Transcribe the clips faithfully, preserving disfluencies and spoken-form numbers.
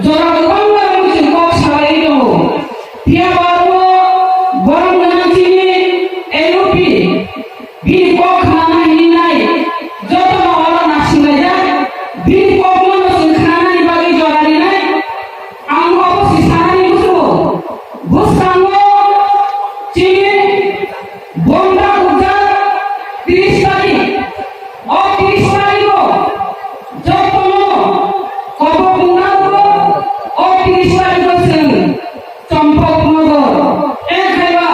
Jora kwbangma rok chwng kok salaiwi tongo. Phiya ba aro borok gwnang chini N U P bini kok khnana hinwi nai jotono oro nasinglai jak. Bini kokno no chwng khnanani bagwi jora rinai. Ang obo se sanani muchungo. Bwskango chini bonda kukjak tris tarikh. O tris tarikh o jotono kobok wngnago. O tris tarikh o chwng Champaknagar, Ekhaiba,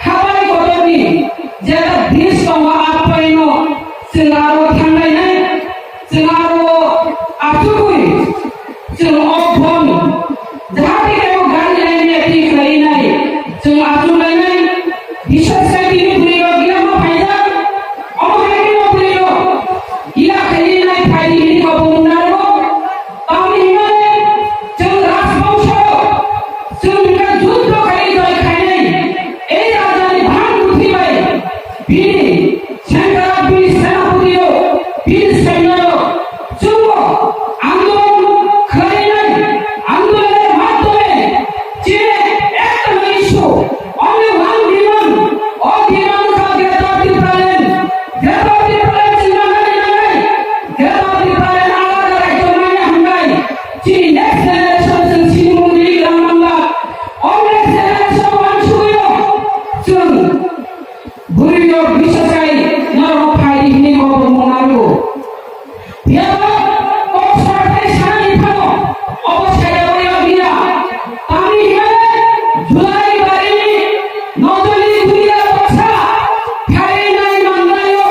Habai kotorni jeta bridge tongo, a poino chwng aro thanglainai, chwng aro achugwi chwng o bon jahati kebo gari lainai, twi khlainai, chwng achuglainai. Bisas khai tini bwrwi rok gila ma phaijak, omo hai khe no bwrwi rok gila khainai, phaidi hini kabo wngnago. Tamni hwnmale chwng rajbongso, chwng hwnkhe juddho khai joi khainai. Ei rajani bhang buthi bai bini sengkrak, bini senapati rok, bini sainyo rok chwngbo andolon khlainai, andolonni madhyome chini ekta issue, only one demand, o demand kha Greater Tipraland, Greater Tipraland chwng manani nangnai, Greater Tipraland alada rajyo manya hwnbai. Chini next generation chwng sini mungwi lamangla. O next generation wansugwino chwng bwrwirok bisasai norok phai hwnwi kobor mung nango. Phiya ba kok sathai sanani phano obo sayawi rok gila. Tamni hwnba July barini nojoli duiya baksa khainai manlaio,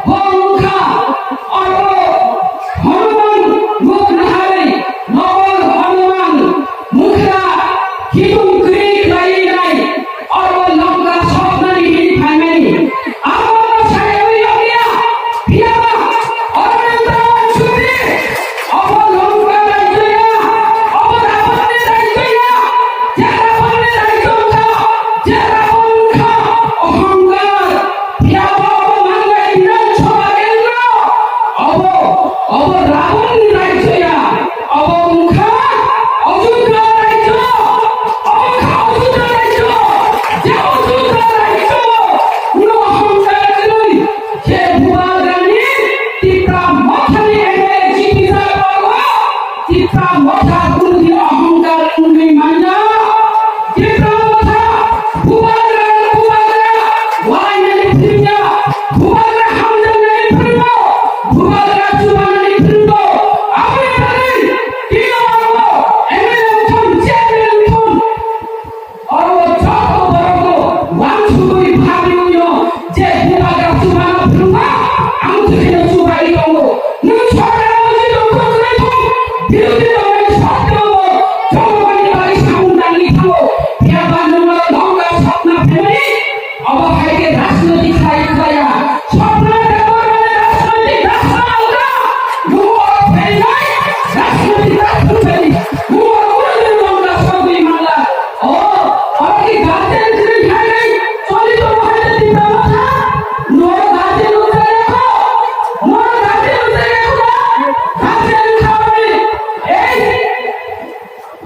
bo wngkha oro Hanuman ruk nahari, nokol Hanuman, mukhra khitung kwrwi khlainai, oro Lanka soknani hini phaimani. Abo sayawi rok gila, phiya ba oro nang tawan chukri. Obo Lanka rajya, obo Ravanni rajya, je Ravanni rajya wngkha, je Ravan wngkha, ohongkar, phiya ba obo mangai Bidhan Sabha kendro, obo, obo Ravanni rajya, obo wngkha Ajodhya rajya, obo wngkha Ajodhya rajya, je Ajodhya rajya, no ohongkar kwrwi, je Bubagrani Tipra Mothani M L A G P jago, Tipra Motha kunudi ohongkar wngwi manya. Tipra Motha, Bubagra, Bubagra, walainani phirya, Bubagra hamjaknani phirya, Bubagra chubanani phirya, aboni bagwi tino M L A wngthun, chairman wngthun. Oro joto borokno wansugwi phabiwino je Bubagra chubano phwrwngma, ang thwino chubai tongo. Nwng sorkar mantri tongthok wngwi thung, birodhi tongmani sotteo bo jongmani bagwi samung tangwi thango. Phiya ba nwng Lanka sokna phaimani, obo hai khe rajniti khlai khlaiya. Swapna Debbarma rajniti rajna alga, nwng oro phainai rajniti rajna phaimani, nwng oro kunu din Lanka sogwi manla. O, oro ki guardian kwrwi hai nai, choli tongo hai nai Tipra Motha? Noro guardian wngkha yakho? Noro guardian wngkha yakho na? Guardian wngkha bani. Ei,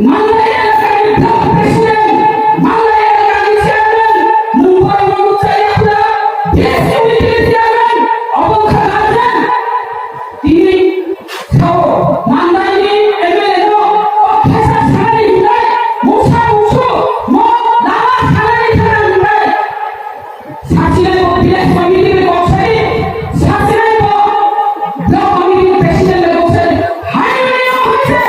Mandai elakani block president, Mandai elakani chairman, nwng borokno wngkha yakho na? B S C committee chairman, obo wngkha guardian. Tini sao Mandaini M L A no kok thasa sanani hinai, mungsa mungsu no lama sanani thana hinai. Sachinai bo village committee ni kok sai, sachinai bo block committee ni president ni kok sai. Hai mani no hai se,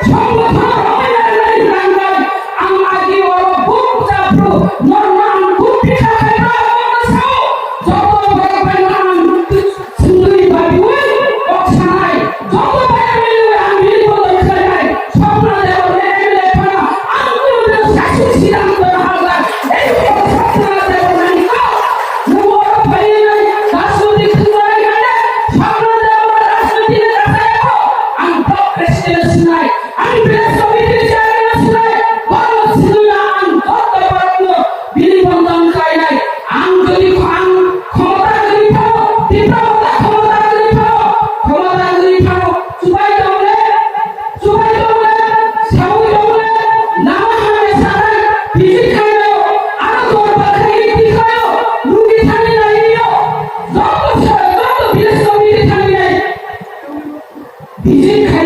songbo thono romai na nai hinai hinai. Ang agi oro buk chapru, norma ang buk pisa khai ba, ang sao, joto bai bai na ang Sunduri babiwi kok sanai, joto bai ang milwi ang bini bodol khlainai, Swapna Debbarma M L A phano ang kunu dino sasuk sidang tona hamlai, ei kok Swapna Debbarma ni kok, nwng oro phainai, rajniti khwlai khainai, Swapna Debbarma rajniti ni kasai kok, ang block president sinai, ang village committee chairman sinai, borok sinui ang joto borokno bini bondon khlainai. Ang jodi ang khomota gri phano, Tipra Motha khomota gri phano, khomota gri phano, chubai tongle, chubai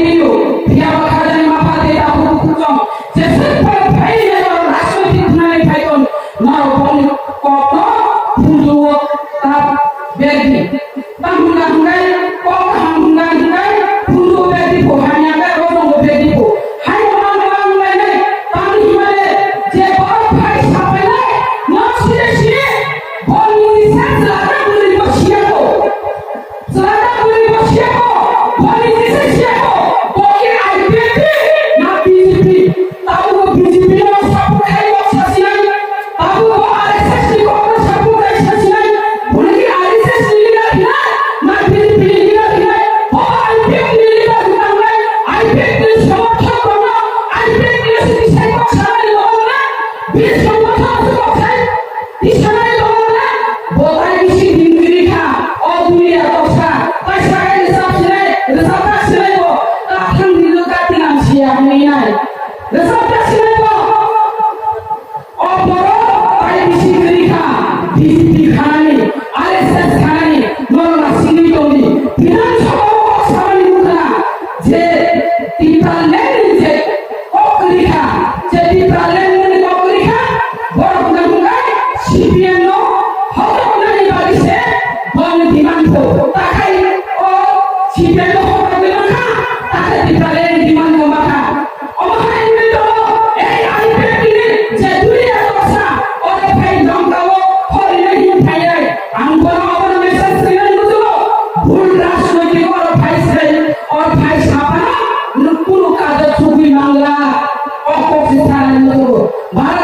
Phiya ba khajani mapha de da hukuk tong. Jeswk phai phai ne no rajnoitik khnani phai tong. No boni kokno phundu o ta berdi. Tang hwnna hwnai, kok kaham hwnna hwnai, phundu o berdi pho, hamya khe rojong o berdi pho. Hai no mang mang hwnai nai, tang hwnmale je borok phai sapai nai, no sire sire, boni se chwla ta bwrwi bo siya ko. Chwla ta bwrwi bo siya ko, boni se siya ko, bo khe I P F T na B J P, tabuk bo B J P no support khai bo sasinai, tabuk bo R S S ni kokno support khai sasinai, boni R S S ni leader hinai, na B J P ni leader hinai, bo I P F T ni leader hinai, I P F T ni somorthok rokno, I P F T ni sini sai kok sanai rokno na, bi somorthok aswk kok sai. Tisanai tongo na, bo tai bisi himgiri kha, o duniya toksa, tai sakai rwchap sinai, rwchap ta sinai bo, ta thang dilo ta tinang siya hinwi nai. Rwchap ta sinai bo, o borok tai bisi giri kha, B J P khanani, R S S khanani, norok na singwi tongdi. Bidhan Sabha o kok samani nukha, je Tipraland ni je kok kwrwi kha, je Tipraland ni kok kwrwi kha, borok hwnwi hwnwi C P M no hokroknani bagwi se boni demand kho. Takhai o C P M no hokroknwi mankha, takhai Tipraland ni demand no mankha. Omo hai wngwi tongo, ei I P F T ni je duniya toksa, oro phai nongkha o horinai hwn phainai. Ang bono abono message rwna muchungo, bhul rajnoitik oro phai se, oro phai saphano nwng kunu kajo chugwi mangla, o kok se sanani muchungo. Bharat